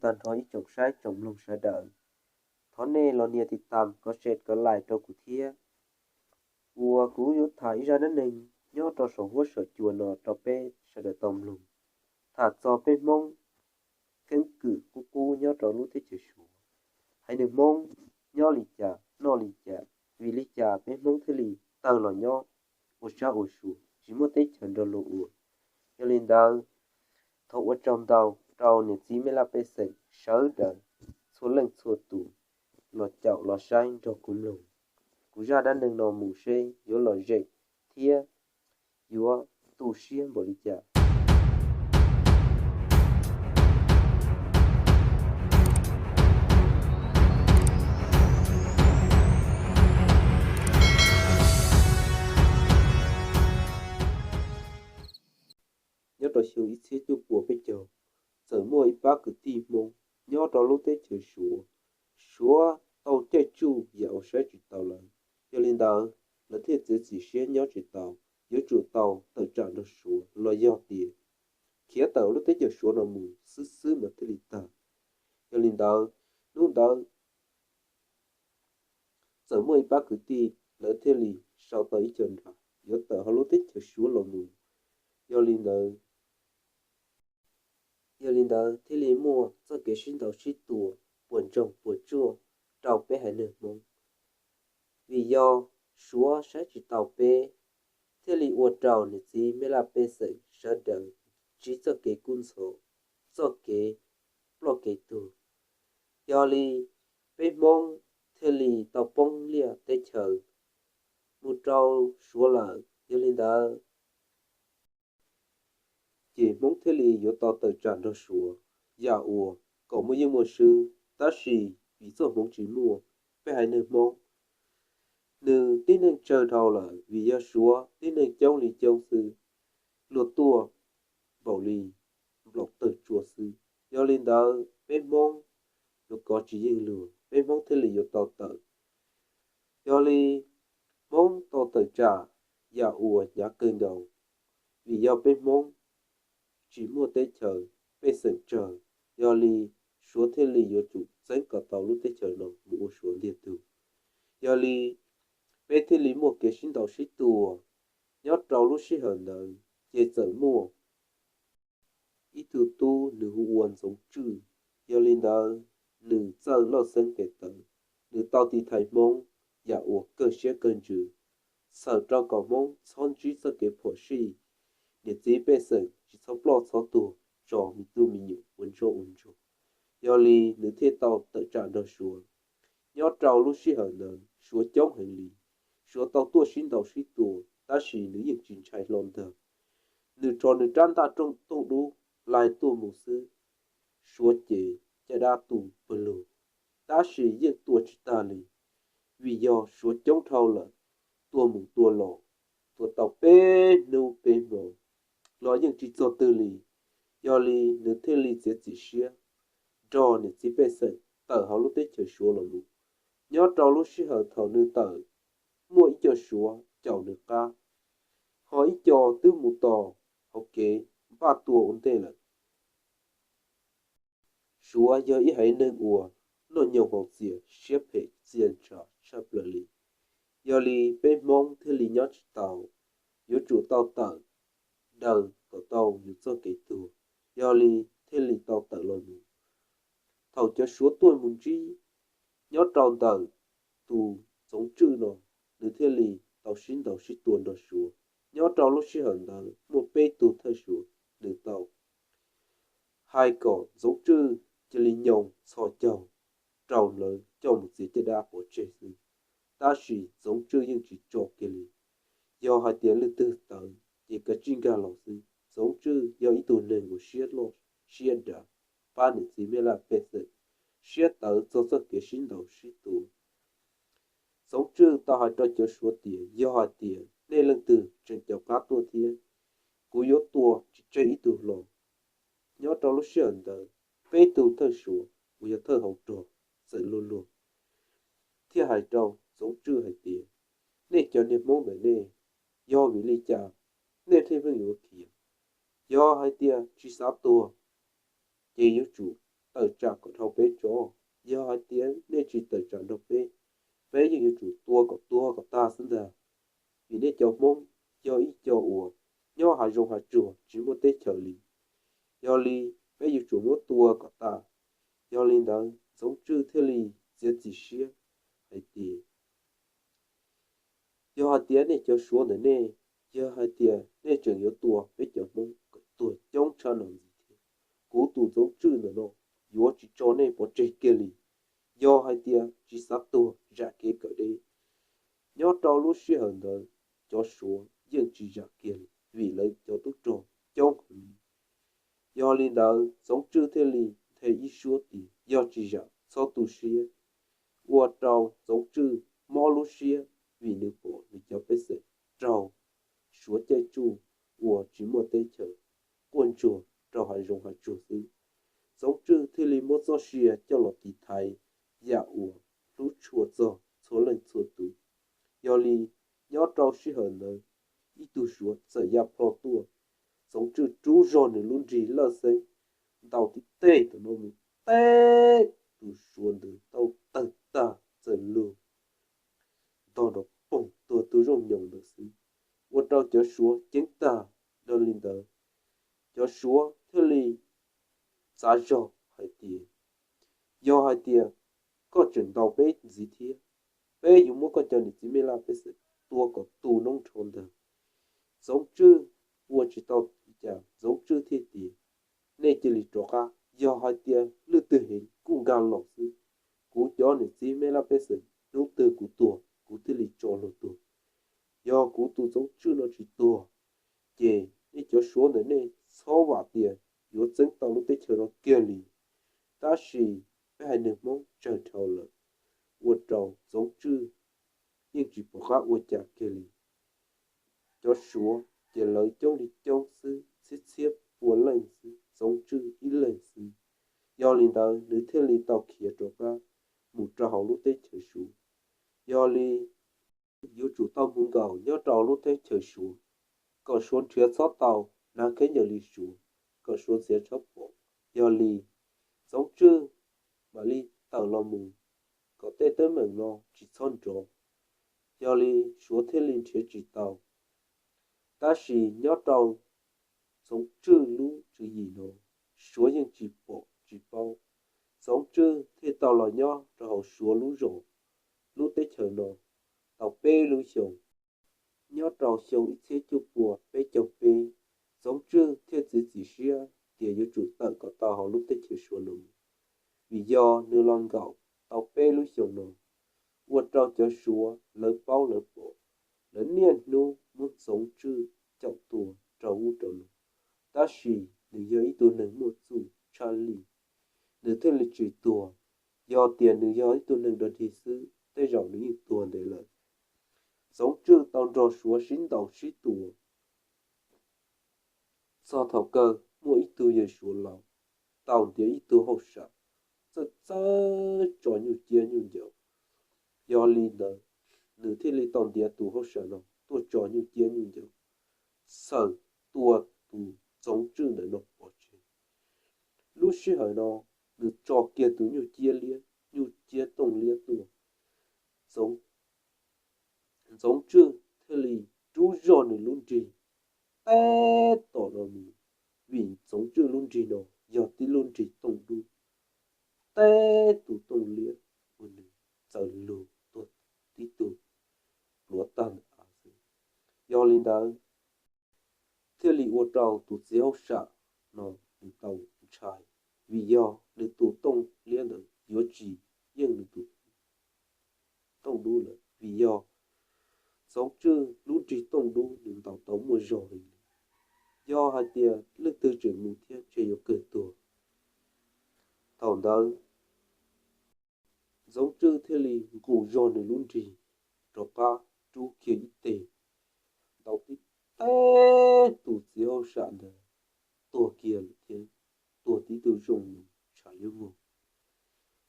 Tag nrho ib tsoom saib tsoom mloog sawv daws, thov nej los nias tiv tam kov se kov like rau kuv thiab, uas kuv yuav tham ib zaj dab neeg nyob rau saum huab saum cua no rau peb sawv daws tau mloog, tham txog peb Hmoob keeb kwm qub qub nyob rau lub teb chaws Suav. Haiv neeg Hmoob nyob li cas, noj li cas, vim li cas peb Hmoob thiaj li tawg los nyob ua sab ua sua tsis muaj teb chaws nrog luag ua. Yog li ntawd, thov ua tsaug ntau rau niam txiv mej laj pej xeem sawv daws txhua leej txhua tus los caum los saib nrog kuv mloog kuv zaj dab neeg no mus seb yuav lom zem thiab yuav tu siab npaum li cas. Nyob rau xyoo ib txhiab cuaj puas peb caug, txawm muaj ib pab kwv tij Hmoob nyob rau lub teb chaws Suav. Suav tau caij tsuj yam uas saib tsis taus lawv, yog li ntawd lawv thiaj txiav txim siab nyob tsis tau, yuav tsum tau tawm tsam nrog Suav los yog tias khiav tawm lub teb chaws Suav no mus xwb xwb mas thiaj li tag. Yog li ntawd, hnub ntawd txawm muaj ib pab kwv tij lawv thiaj li sau tau ib co nra yuav tawm hauv lub teb chaws Suav los mus. Yog li ntawd, yog li ntawd thiaj li muaj txoj kev sib ntaus sib tua puas ntsoog puas tsuaj rau peb haiv neeg Hmoob. Vim yog Suav saib tsis taus peb, thiaj li ua rau niam txiv mej laj pej xeem sawv daws ntsib txoj kev kub ntxhov, txoj kev ploj kev tuag. Yog li peb Hmoob thiaj li tau poob liaj teb chaws mus rau Suav lawm. Yog li ntawd, ces Hmoob thiaj li yuav tau tawm tsam nrog Suav yam uas kom muaj yeej muaj swb, tab sis vim txoj hmoov tsis muaj, peb haiv neeg Hmoob nws tib neeg tsawg dhau lawm, vim yog Suav tib neeg coob li coob xwb, luag tuaj npaum li nplaum tawg tsua xwb. Yog li ntawd peb Hmoob yuav kov tsis yeej luag, peb Hmoob thiaj li yuav tau tawm. Yog li Hmoob tau tawm tsam yam uas hnyav kawg nkaus, vim yog peb Hmoob tsis muaj teb chaws, pej xeem tsawg, yog li Suav thiaj li yuav tsum txeeb kom tau lub teb chaws no mus ua Suav ntiag tug. Yog li peb thiaj li muaj kev sib ntaus sib tua. Nyob rau lub sij hawm ntawd ces txawm muaj ib tug tub nws hu ua Ntxoov Tswj. Yog li ntawd, nws txawj loj xeeb tes taw, nws tau tiv thaiv Hmoob yam uas kawg siab kawg ntsws, txhawm rau kom Hmoob txhob ntsib txoj kev phom sij, niam txiv pej xeem tsis txhob ploj txhob tuag, tso me tub me nyuam ua ntsuag ua ntsuag. Yog li nws thiaj tau tawm tsam nrog Suav. Nyob rau lub sij hawm ntawd Suav coob heev li, Suav tau tuaj sib ntaus sib tua, tab sis nws yeej tsis ntshai hlo ntag. Nws rho nws rab ntaj rooj tooj dub laig tuaj mus xwb, Suav ces caj dab tu pawg lug, tab sis yeej tua tsis tag li, vim yog Suav coob dhau lawm, tua mus tua los, tua tau peb hnub peb hmo los yeej tsis txog twg li. Yog li nws thiaj li txiav txim siab nrog niam txiv pej xeem tawm hauv lub teb chaws Suav los mus. Nyob rau lub sij hawm thaum nws tawm, muaj ib co Suav caum nws qab, ho ib co twb mus tos hauv kev npaj tua ua ntej lawm. Suav yog ib haiv neeg uas noj nyoos haus txias, siab phem txia ntsha tshaj plaws li. Yog li peb Hmoob thiaj li nyob tsis tau, yuav tsum tau tawm daws kom tau yus txoj kev tuag, yog li thiaj li tau tawm los mus. Thaum cov Suav tuaj mus ntsib nyob rau ntawm tus Ntxoov Tswj no, nws thiaj li tau sib ntaus sib tua nrog Suav. Nyob rau lub sij hawm ntawd muaj peb tug thawj Suav, nws tau hais kom Ntxoov Tswj cia li nyo txhos caug rau lawv coj mus txiav caj dab pov tseg xwb. Tab sis Ntxoov Tswj yeej tsis tso kiag li. Yog hais tias leej twg tawv ces kav tsij nkag los xwb. Ntxoov Tswj yog ib tug neeg uas siab loj siab dav, pab niam txiv mej laj pej xeem, siab tawv txog txoj kev sib ntaus sib tua. Ntxoov Tswj tau hais rau cov Suav tias yog hais tias nej leej twg tseem caum qab tuaj thiab, kuv yuav tua tsis tseg ib tug hlo. Nyob rau lub sij hawm ntawd, peb tug thawj Suav uas yog thawj hauv rog txawm luag luag thiaj hais rau Ntxoov Tswj hais tias, nej cov niag Hmoob ntawm nej, yog vim li cas nej thiaj pheej yuav khiav? Yog hais tias tsis xav tuag ces yuav tsum tawm tsam kom dhau peb tso. Yog hais tias nej tsis tawm tsam nrog peb, peb yeej yuav tsum tua kom tuag kom tag xwb ntag. Vim nej cov Hmoob yog ib co uas nyob hav zoov hav tsuag tsis muaj teb chaws li. Yog li peb yuav tsum muab tua kom tas. Yog li ntawd Txoov Tswj thiaj li txiav txim siab hais tias, yog hais tias nej cov Suav ntawm nej, yog hais tias nej tseem yuav tua peb cov Hmoob kom tuag coob tshaj no ntxiv thiab, kuv tus Txoov Tswj ntawm no yuav tsis tso nej pov tseg kiag li. Yog hais tias tsis xav tuag zam kev kawm deb. Nyob rau lub sij hawm ntawd cov Suav yeej tsis zam kiag li vim lawv cov tub rog coob heev li. Yog li ntawd Txoov Tswj thiaj li nthe ib suab tias yog tsis zam txhob tu siab. Ua rau Txoov Tswj mob lub siab vim nws pom nws cov pej xeem raug Suav caij tsuj ua tsis muaj teb chaws, quaj ntsuag rau hav zoov hav tsuag xwb. Txoov Tswj thiaj li muab txoj sia coj los tiv thaiv yam uas hlub tshua txog txhua leej txhua tus. Yog li nyob rau sij hawm ntawd ib tug Suav txawm ya plho tuaj, Txoov Tswj rub zog nws lub nrig lawj xeeb ntaus tib teg tus no mus, teb tus Suav ntawd tau tawg tag txawm lug ntog nrov poog tuag tu zooj nyoos ntawd xwb, ua rau cov Suav ceeb tag. Yog li ntawd cov Suav thiaj li txav zog hais tias, yog hais tias koj tseem ntaus peb ntxiv thiab, peb yuav muab koj cov niam txiv mej laj pej xeem tua kom tu noob nrho ntag. Txoov Tswj ua tsis tau li cas, Txoov Tswj thiaj tias, nej cia li rov qab, yog hais tias leej twg heev kuj nkag los xwb. Kuv cov niam txiv mej laj pej xeem hnub twg kuv tuag kuv thiaj li tso luag tuag. Yog kuv tus Txoov Tswj no tsis tuag, ces nej cov Suav ntawm nej txhob vam tias yuav txeeb tau lub teb chaws no kiag li. Tab sis peb haiv neeg Hmoob tsawg dhau lawm, ua rau Txoov Tswj yeej tsis pom qab ua cas kiag li. Cov Suav ces lawv coob li coob xwb, txhiab txhiab pua leej xwb, Txoov Tswj ib leeg xwb. Yog li ntawd nws thiaj li tau khiav rov qab mus rau hauv lub teb chaws Suav. Yog li yuav tsum tau mus nkaum nyob rau lub teb chaws Suav, kom Suav nrhiav txhob tau hnav khaub ncaws li Suav, kom Suav txiav txhob pom. Yog li Txoov Tswj mam li tawm los mus, kom tej teeb meem no tsis txhob nrov. Yog li Suav thiaj li nrhiav tsis tau. Tab sis nyob rau Txoov Tswj lub tswv yim no, Suav yeej tsis pom tsis paub. Txoov Tswj thiaj tau los nyob rau hauv Suav lub zos, lub teb chaws no tau peb lub xyoos. Nyob rau xyoo ib txhiab cuaj pua peb caug peb, Txoov Tswj thiaj txiav txim siab tias yuav tsum tawm kom tau hauv lub teb chaws Suav no, vim yog nws los nkaum tau peb lub xyoos no, ua rau cov Suav lawv paub lawv pom, lawv niaj hnub muab Txoov Tswj caum tua rau ub rau no. Tab sis nws yog ib tug neeg muaj txuj tshaj lij, nws thiaj li tsis tuag. Yog tias nws yog ib tug neeg dog dig xwb, tej zaum nws yeej tuag ntev lawm. Txoov Tswj tau nrog Suav sib ntaus sib tua txog thaum kawg muaj ib tug yawg Suav laus tau ntiav ib tug hauj sam txawj txawj tso nyuj ciab nyuj ncaus. Yog li ntawd, nws thiaj li tau ntiav tus hauj sam no tuaj tso nyuj ciab nyuj ncaus, xaws tua tus Txoov Tswj ntawm no pov tseg. Lub sij hawm no, nws tso kiag tus nyuj ciab liab, nyuj ciab tooj liab tuaj, Txoov Tswj thiaj li rub zog nws lub nrig teb tom no mus, vim Txoov Tswj lub nrig no yog tib lub nrig tooj dub, teb tus tooj liab ua nws txawm lug tuag tib tug pluav tag ntawm av xwb. Yog li ntawd, thiaj li ua rau tus txiv hauj sam no nws tau ntshai, vim yog nws tus tooj liab ntawd yuav tsis yeej nws tus tooj dub lawm, vim yog Txoov Tswj lub nrig tooj dub nws ntaus tau muaj zog heev li. Yog hais tias leej twg tseem mus thiab ntshe yuav kawg tuag. Thaum ntawd Txoov Tswj thiaj li nqus zog nws lub nrig rov qab rub kiag ib teg, ntaus tib teg tus txiv hauj sam ntawd tuag kiag lawm thiab tuag tib tug zoo ntshav yuav vog,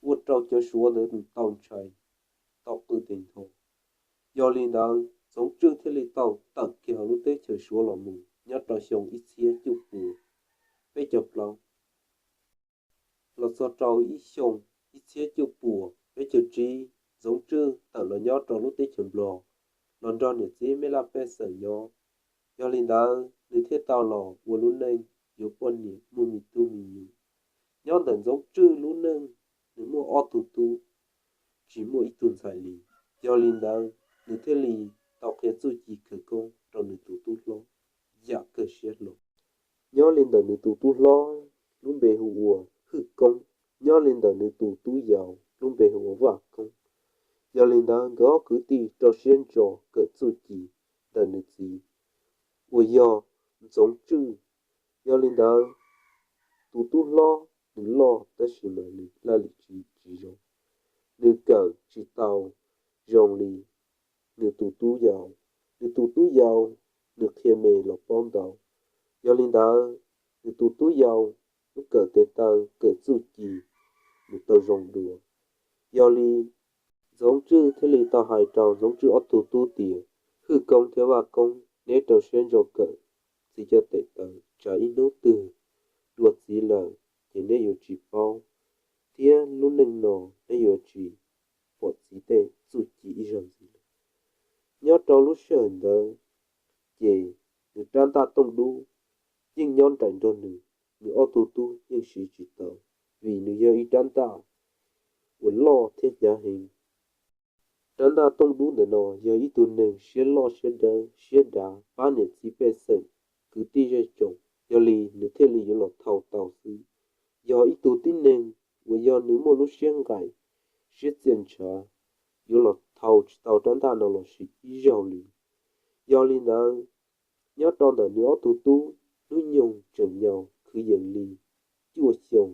ua rau cov Suav ntawd nws tau ntshai tau qw tes nthos. Yog li ntawd Txoov Tswj thiaj li tau tawm kiag hauv lub teb chaws Suav los mus nyob rau xyoo ib txhiab cuaj pua peb caug plaub. Los txog rau ib xyoo ib txhiab cuaj puas peb caug tsib, Ntxoov Tswj tawm los nyob rau lub teb chaws Nplog, los nrog niam txiv mej laj pej xeem nyob. Yog li ntawd nws thiaj tau los ua lub neej yuav poj niam muaj me tub me nyuam. Nyob ntawm Ntxoov Tswj lub neej, nws muaj ob tug tub, tsis muaj ib tug ntxhais li. Yog li ntawd nws thiaj li tau qhia txuj ci khawv koob rau nws tus tub hlob yam kawg siab hlo. Nyob li ntawm nws tus tub hlob lub npe hu ua Hwj Koob, nyob li ntawm nws tus tub yau lub npe hu ua Vaj Koob. Yog li ntawd nkawd ob kwv tij rau siab ntso kawm txuj ci ntawm nws txiv uas yog Ntxoov Tswj. Yog li ntawd tus tub hlob nws loj tab sis mas nws laj lim tsis zoo, nws kawm tsis tau zoo li nws tus tub yau. Nws tus tub yau nws qhia me los paub ntau. Yog li ntawd nws tus tub yau twb kawm tes taw kawm txuj ci mus tau zoo dua. Yog li Ntxoov Tswj thiaj li tau hais rau Ntxoov Tswj ob tug tub tias, Hwj Koob thiab Vaj Koob, neb rau siab ntso kawm txiv cov tes taw, tsam ib hnub twg dua txiv lawm ces neb yuav tsis paub, thiab lub neej no neb yuav tsis pom txiv tej txuj ci ib zaug ntxiv lawm. Nyob rau lub sij hawm ntawd ces nws rab ntaj tooj dub yeej nyob nraim nrog nws, nws ob tug tub yeej siv tsis tau, vim nws yog ib rab ntaj uas loj thiab hnyav heev. Rab ntaj tooj dub ntawm no yog ib tug neeg siab loj siab dawb siab dav pab niam txiv pej xeem kwv tij zej tsoom, yog li nws thiaj li yuav los thau tau xwb. Yog ib tug tib neeg uas yog nws muaj lub siab nqaim siab txias ntshav, yuav los thau tsis tau rab ntaj no los sis ib zaug li. Yog li ntawd, nyob rau ntawm nws ob tug tub, hnub nyoog tseem yau kwv yees li cuaj xyoo,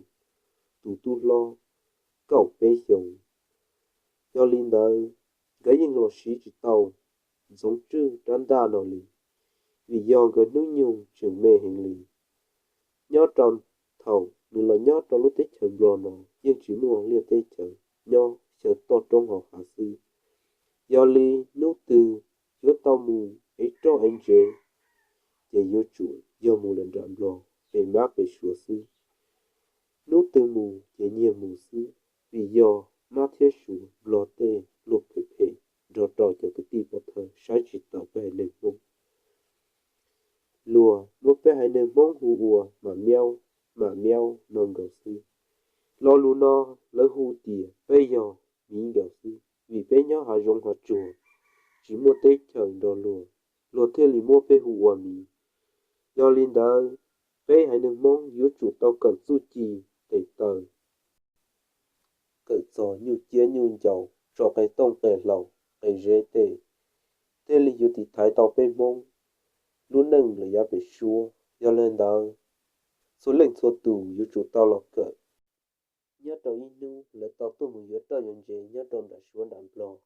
tus tub hlob kaum peb xyoo. Yog li ntawd, nkawd yeej los siv tsis tau Ntxoov Tswj rab ntaj no li, vim yog nkawd hnub nyoog tseem me heev li. Nyob rau thaum nws los nyob rau lub teb chaws Nplog no yeej tsis muaj liaj teb chaws, nyob xyaw toj roob hauv hav xwb. Yog li hnub twg yuav tau mus ev roj ev ntsev, ces yuav tsum yog mus lawm nram Nplog pem mab pem suav xwb. Hnub twg mus ces nyiag mus xwb, vim yog mab thiab suav Nplog tej luag phem phem nrog rau cov kwv tij pov thawj saib tsis taus peb haiv neeg Hmoob. Luag muab peb haiv neeg Hmoob hu ua Mam Miaub, Mam Miaub no nkaus xwb. Lo lus no lawv hu tias peb yog miv nkaus xwb, vim peb nyob hav zoov hav tsuag, tsis muaj teb chaws nrog luag, luag thiaj li muab peb hu ua miv. Yog li ntawd, peb haiv neeg Hmoob yuav tsum tau kawm txuj ci tes taw, kawm txog nyuj ciab nyuj ncaus, tso qe tooj qe hlau, qe zeb tej, thiaj li yuav tiv thaiv tau peb Hmoob lub neej lawm yav pem suab. Yog li ntawd, txhua leej txhua tus yuav tsum tau los kawm. Nyob rau ib hnub lawv tau tuaj mus yuav roj yuav ntsev nyob rau nram suav nram Nplog.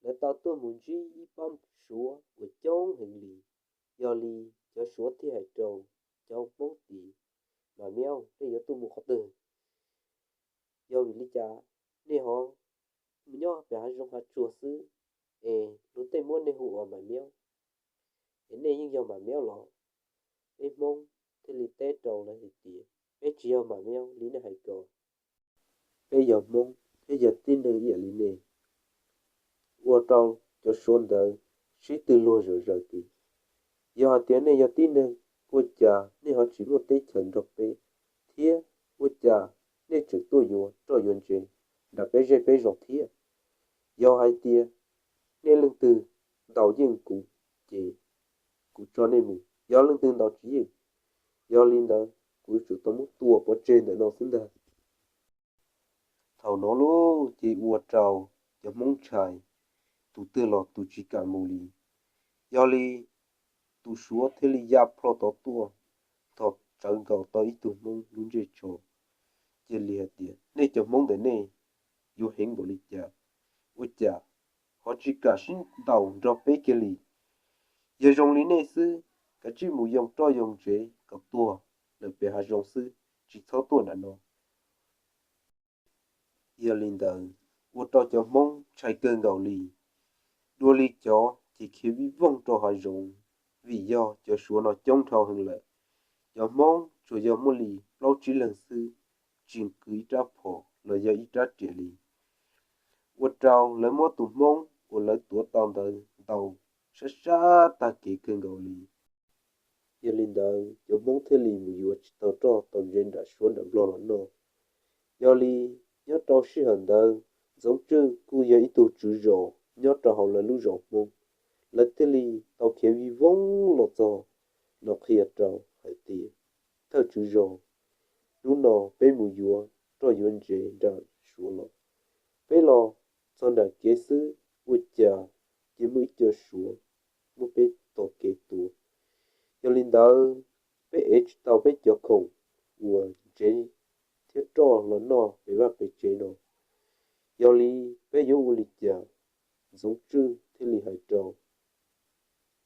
Lawv tau tuaj mus ntsib ib pab suav uas coob heev li. Yog li cov suav thiaj hais rau cov Hmoob tias, Mam Miaub, nej yuav tuaj mus qhov twg? Yog vim li cas nej ho mus nyob pem hav zoov hav tsuag xwb, es luag tej muab nej hu ua Mam Miaub, es nej yeej yog Mam Miaub los? Peb Hmoob thiaj li teb rau lawv hais tias, Peb tsis yog Mam Miaub li nej hais ko. Peb yog Hmoob thiab yog tib neeg ib yam li nej. Ua rau cov suav ntawd sib tw luag zom zaws tias, Yog hais tias nej yog tib neeg, ua cas nej ho tsis muaj teb chaws nrog peb, thiab ua cas nej tseem tuaj yuav roj yuav ntsev nram peb zej peb zos thiab? Yog hais tias nej leej twg ntaus yeej kuv, ces kuv tso nej mus. Yog leej twg ntaus tsis yeej, yog li ntawd kuv yuav tsum tau muab tua pov tseg ntawm no xwb ntag. Thaum no lauj, ces ua rau cov Hmoob ntshai, tus twg los tus tsis kam mus li. Yog li tus suav thiaj li ya plho tod tuaj, tho tsawv nkaus tau ib tug Hmoob lub ntsej tsho, cia li hais tias, Nej cov Hmoob ntawm nej yuav heev npaum li cas, ua cas ho tsis kam sib ntaus nrog peb kiag li? Yog zoo li nej xwb, kav tsij mus yoo roj yoo ntsev kom tuag lawm pem hav zoov xwb, tsis txhob tuaj nram no. Yog li ntawd, ua rau cov Hmoob ntshai kawg nkaus li. Dua li cov ces khiav vij voog rau hav zoov, vim yog cov suav no coob dhau heev lawm. Cov Hmoob tsuas yog muaj li plaub tsib leeg xwb, tsis kwv ib rab phom los yog ib rab riam li. Ua rau lawv muab tus hmoob uas lawv tuav tau ntawd ntaus sab sab tag kev kawg nkaus li. Yog li ntawd cov hmoob thiaj li mus yuav tsis tau roj tau ntsev nram suav nram nplog los noj. Yog li, nyob rau sij hawm ntawd, Ntxoov Tswj kuj yog ib tug tswv zos nyob rau hauv lawv lub zos hmoob. Lawv thiaj li tau khiav vij voog los txog no qhia rau hais tias, thawj tswv zos, hnub no peb mus yuav roj yuav ntsev nram suav los. Peb los txog nram kev xwb, ua cas cia muaj ib co suav muab peb tos kev tua. Yog li ntawd, peb ev tsis tau peb cov khoom uas ntsev thiab roj los noj pem vaj pem tsev no. Yog li, peb yuav ua li cas? Ntxoov Tswj thiaj li hais rau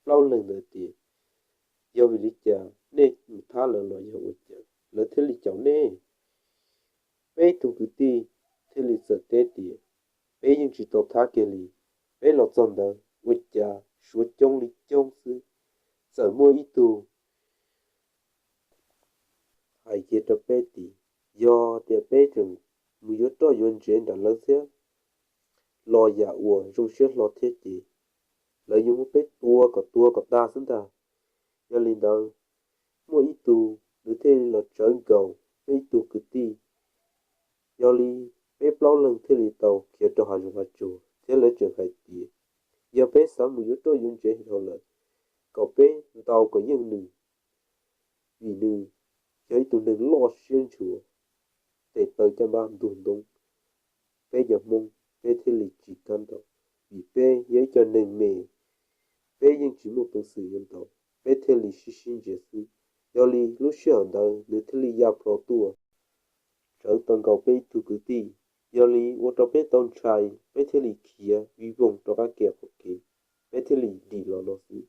plaub leeg ntawd tias, yog vim li cas nej mus thab lawv los yog ua cas lawv thiaj li caum nej? Peb tug kwv tij thiaj li txawm teb tias, peb yeej tsis tau thab kiag li. Peb los txog ntawd ua cas suav coob li coob xwb. Txawm muaj ib tug hais kiag rau peb tias, yog tias peb tseem mus yuav roj yuav ntsev nram lawv thiab los yam uas zoo siab hlo thiab ces lawv yuav muab peb tua kom tuag kom tag xwb ntag. Yog li ntawd, muaj ib tug nws thiaj li los tsawv nkaus peb ib tug kwv tij. Yog li, peb plaub leeg thiaj li tau khiav rau hav zoov hav tsuag thiab lawv tseem hais tias, yog peb xav mus yuav roj yuav ntsev dhau lawm, kom peb ntaus kom yeej nws, vim nws yog ib tug neeg loj siab ntshuav, tes taw caj npab ntug ntoo. Peb cov hmoob peb thiaj li tsis kam ntaus, vim peb yog ib co neeg me, peb yeej tsis muaj peev xwm yuav ntaus, peb thiaj li sib sib ntsia xwb. Yog li lub sij hawm ntawd nws thiaj li ya plho tuaj tsawv tau nkaus peb ib tug kwv tij. Yog li ua rau peb tau ntshai, peb thiaj li khiav vij voog rov qab kiag qhov kev, peb thiaj li dim los no xwb,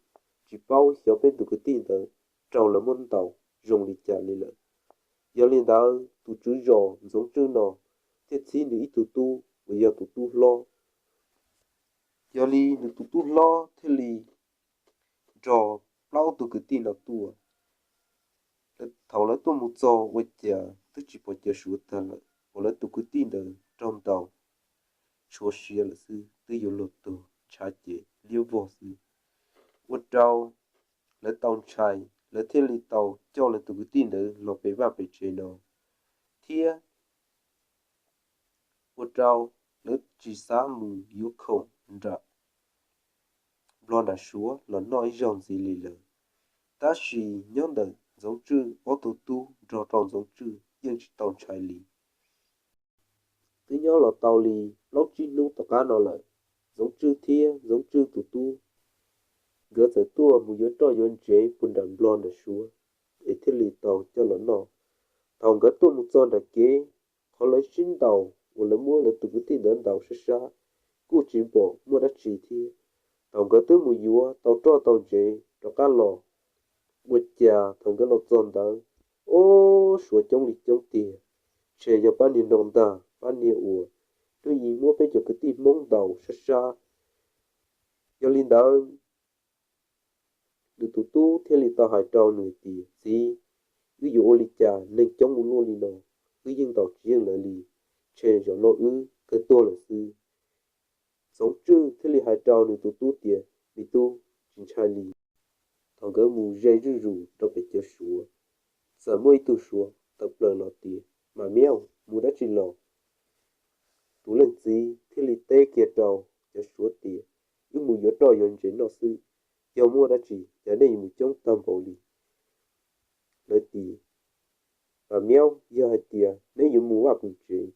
tsis paub xyov peb tus kwv tij ntawd raug lawv muab ntaus zoo li cas li lawm. Yog li ntawd tus tswv zos Ntxoov Tswj no thiaj txib nws ib tug tub uas yog tus tub hlob. Yog li nws tus tub hlob thiaj li nrog plaub tug kwv tij no tuaj. Thaum lawv tuaj mus txog ua cas twb tsis pom cov suav tag lawm, uas lawv tus kwv tij ntawd raug ntaus tshuav sia lawm xwb, twb yuav luag tuag ntshav ces liab vog xwb. Ua rau lawv tau ntshai, lawv thiaj li tau coj lawv tus kwv tij ntawd los pem vaj pem tsev no, thiab ua rau lawv tsis xav mus yuav khoom nram nplog nram suav los noj ib zaug ntxiv li lawm. Tab sis nyob ntawm Ntxoov Tswj ob tug tub nrog rau Ntxoov Tswj yeej tsis tau ntshai li. Twb nyob los tau li plaub tsib hnub tom qab no lawm, Ntxoov Tswj thiab Ntxoov Tswj tus tub nkawd txawm tuaj mus yuav roj yuav ntsev puag nram nplog nram suav, es thiaj li tau coj los noj. Thaum nkawd tuaj mus txog nram kev, qhov lawv sib ntaus uas lawv muab lawv tus kwv tij ntawd ntaus sab sab, kuj tsis pom muaj dab tsi thiab. Thaum nkawd twb mus yuav tau roj tau ntsev rov qab los, ua cas thaum nkawd los txog ntawd, ob suav coob li coob tiag, ntshe yog pab niag no ntag, pab niag uas hnub i muab peb cov kwv tij hmoob ntaus sab sab. Yog li ntawd, nws tus tub thiaj li tau hais rau nws tias, txiv, wb yuav ua li cas neeg coob ua luaj li no, wb yeej ntaus tsis yeej lawv li, ntshe zaum no wb kawg tuag lawm xwb. Ntxoov Tswj thiaj li hais rau nws tus tub tias, me tub, tsis ntshai li. Thaum nkawd mus ze zuj zus rau pem cov suav, txawm muaj ib tug suav tawm plaws los tias, mas miab, mus dab tsi los? Tus leej txiv thiaj li teb kiag rau cov suav tias, wb mus yuav roj yuav ntsev noj xwb, yog muaj dab tsi cas nej yuav mus coob tag npaum li? Lawv tias, mas miab, yog hais tias neb yuav mus vaj mus tsev,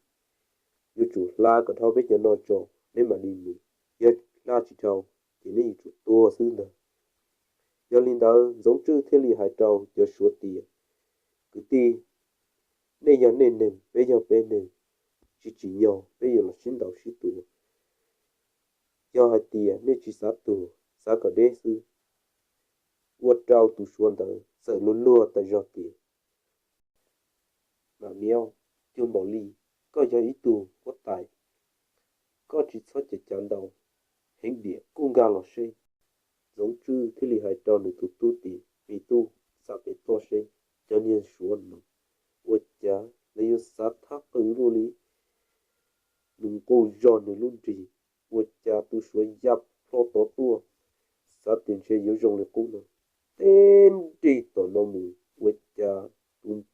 yuav tsum hla kom dhau peb cov no tso neb mam li mus, yog hla tsis dhau ces neb yuav tsum tuag xwb ntag. Yog li ntawd Ntxoov Tswj thiaj li hais rau cov suav tias, kwv tij, nej yog nej neeg, peb yog peb neeg, tsis tsim nyog peb yuav los sib ntaus sib tua. Yog hais tias nej tsis xav tuag, xav kom deb xwb. Ua rau tus suav ntawd txawm luag luag tas zog tias, mas miab, cuag npaum li koj yog ib tug huab tais, koj tsis txhob cav cav ntau heev diam, kuj nkag los seb. Ntxoov Tswj thiaj li hais rau nws tus tub tias, me tub, xam pem toj seb, cov niag suav no ua cas lawv yuav xav thab qw luaj li nws nqus zog nws lub nrig. Ua cas tus suav ya plho tod tuaj, xav tias ntshe yuav zoo li qub no, teb nrig tom no mus ua cas tus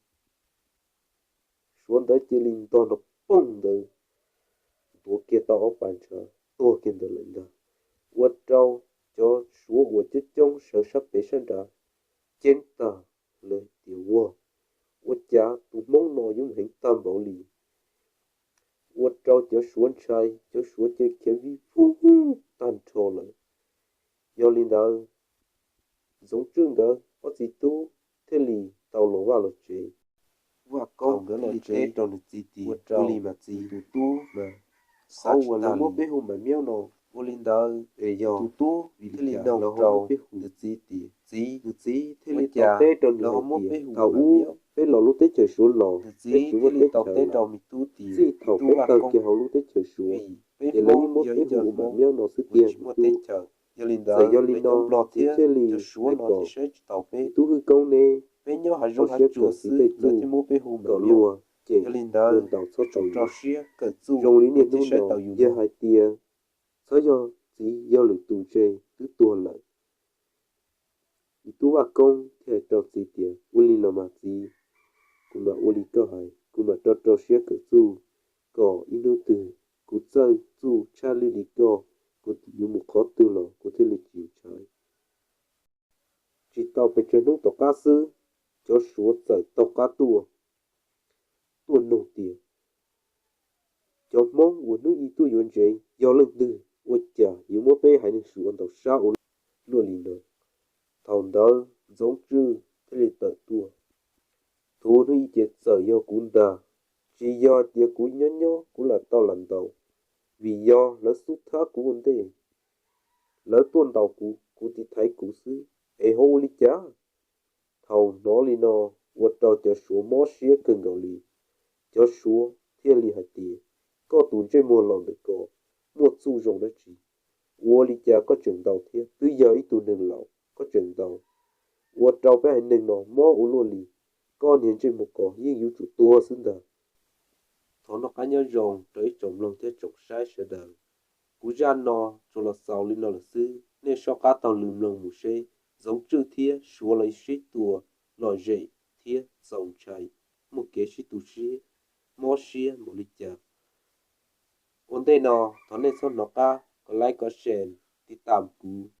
suav ntawd cia li ntog nrov poog ntawd, ntuav kiag tau ob pas ntshav tuag kiag ntawd lawm ntag. Ua rau cov suav uas coob coob sawv sab pem sab nrad ceeb tag, lawv tias ua, ua cas tus hmoob no yuav heev tag npaum li. Ua rau cov suav ntshai, cov suav cia khiav vij vug tag nrho lawm. Yog li ntawd, Ntxoov Tswb nkawd ob txiv tub thiaj li tau los vaj los tsev. Vaj Koob nkawd los teb rau nws txiv tias, ua li mas txiv, tus tub mas qhov uas lawv muab peb hu Mam Miab no, ua li ntawd es yog tus tub vim li cas lawv ho muab peb hu, nws txiv tias, txiv, nws txiv thiaj li tau teb rau nws hais tias, thaum ub peb los lub teb chaws Suav los, peb tsis muaj teb chaws lawm. Txij thaum peb tawg kiag hauv lub teb chaws Suav, ces lawv yeej muab peb hu ua Mam Miab no xwb tiag me tub. Txawm yog li no, nws thiaj li hais kom, tub Hwj Koob neb txhob siab kawm txiv tej txuj kom luag cem luag ntaus txhob tau yus. Zoo li niaj hnub no yog hais tias txhob yog txiv yog lwm tus ntshe twb tuag lawm. Tub Vaj Koob thiaj hais rau txiv tias, ua li los mas txiv, kuv mam ua li koj hais, kuv mam rau rau siab kawm txuj, kom ib hnub twg kuv txawj txuj tshaj lwj li koj, kuv yuav mus qhov twg los kuv thiaj li tsis ntshai. Tsis tau pes tsawg hnub tom qab xwb, cov suav txawm taug qab tuaj, tuaj nug tias, cov hmoob uas hnub i tuaj yuav ntsev yog leej twg, ua cas yuav muab peb haiv neeg suav ntaus sab ua luaj li no? Thaum ntawd Ntxoov Tswb thiaj li tawm tuaj, thaum hnub i ces txawm yog kuv ntag, tsis yog tias kuv nyob nyob kuv lam tau lam ntaus, vim yog lawv xub thab kuv ua ntej, lawv tuaj ntaus kuv, kuv tiv thaiv kuv xwb, es ho ua li cas? Thaum hnov li no, ua rau cov suav mob siab kawg nkaus li. Cov suav thiaj li hais tias, koj tus ntsej muag los ntawm ko, muaj txuj zoo dab tsi? Ua li cas koj tseem ntaus thiab? Twb yog ib tug neeg laus koj tseem ntaus, ua rau peb haiv neeg no mob ua luaj li. Koj niag ntsej muag ko yeej yuav tsum tuag xwb ntag. Thov noj qab nyob zoo rau ib tsoom mloog thiab tsoom saib sawv daws. Kuv zaj no tsuas los xaus li no lawm xwb, nej soj qab taug lw mloog mus seb Ntxoov Tswj thiab suav los sib tua lom zem thiab txaus ntshai, muaj kev sib tu siab, mob siab npaum li cas. Ua ntej no thov nej txhob hnov qab kom like, kom share, tiv tam kuv